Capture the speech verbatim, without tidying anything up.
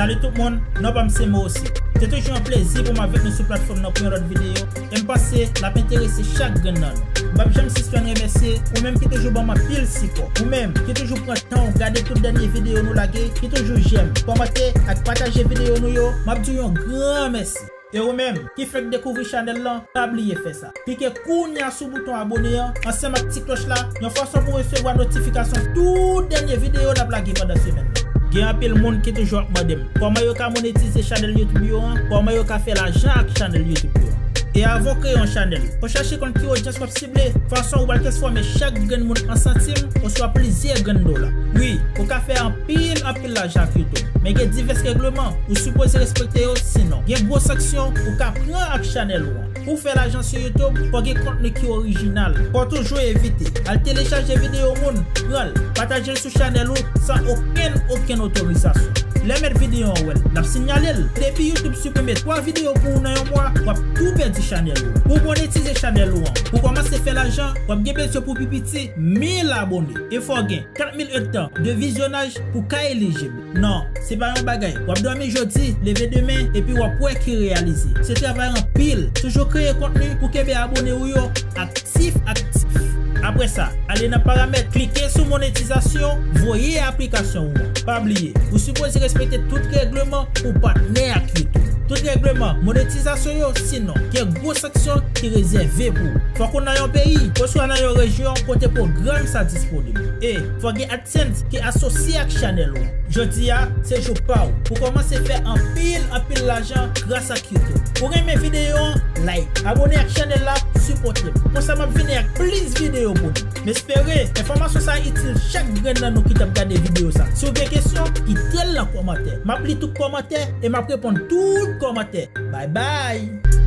Salut tout moun, non pa m se Mo osi. Se toujou yon plezi pou m avèk nou sou platfòm nan pou yon lòt videyo. E m panse l ap enterese chak grenn nan nou. M p ap janm sispann remèsye ou menm ki toujou ban m anpil sipò. Ou menm ki toujou pran tan w gade tout dènye videyo nou lage, ki toujou jèm, kòmante ak pataje videyo nou yo, m ap di w yon gran mèsi. E ou menm ki fèk dekouvri chanèl lan, pa bliye fè sa. Klike kounye a sou bouton abone an, ansanm ak ti klòch la, yon fason pou resevwa notifikasyon tout dènye videyo n ap lage pandan semèn nan. Gen anpil moun ki toujou ap mande m kòman yo ka monetize chanèl YouTube yo an, kòman yo ka fè lajan ak chanèl YouTube yo an. E avan w kreye yon chanèl, fò w chache konn ki odyans w ap sible, fason ou pral transfòme chak grenn moun an santim oswa plizyè grenn dola. Wi, ou ka fè anpil, anpil lajan ak YouTube, men gen divès règleman ou sipoze respekte yo, sinon gen gwo sanksyon ou ka pran ak chanèl ou an. Pou w fè lajan sou YouTube, fò w gen kontni ki orijinal. Fò w toujou evite al telechaje videyo moun, pran l, pataje l sou chanèl ou san okenn, okenn otorizasyon. Lè mèt videyo an wè l, l ap sinyale l. Depi YouTube siprime twa videyo pou ou nan yon mwa, w ap tou pèdi chanèl ou. Pou w monetize chanèl ou an, pou w kòmanse fè lajan, w ap gen bezwen pou pi piti mil abone. E fò w gen kat mil èdtan de vizyonaj pou w ka elijib. Non, se pa yon bagay w ap dòmi jodi, leve demen, epi w ap wè ki reyalize. Se travay anpil. Toujou kreye kontni pou kenbe abone ou yo aktif, aktif. Apre sa, ale nan paramèt, klike sou monetizasyon, voye aplikasyon ou an. Pa bliye, ou sipoze respekte tout règleman pou w patnè ak YouTube. Tout règleman monetizasyon yo, sinon gen gwo sanksyon ki rezève pou ou. Fòk ou nan yon peyi oswa nan yon rejyon kote pwogram sa disponib. E fòk gen AdSense ki asosye ak chanèl ou. Jodi a, se jou pa w pou kòmanse fè anpil, anpil lajan gras ak YouTube. Ou renmen videyo an? Like, abone ak chanèl la, sipòte m. Konsa m ap vini ak plis videyo pou nou. M espere enfòmasyon sa itil chak grenn nan nou ki t ap gade videyo sa. Si w gen kesyon, kite l nan kòmantè. M ap li tout kòmantè e m ap reponn tout kòmantè. Bye bye!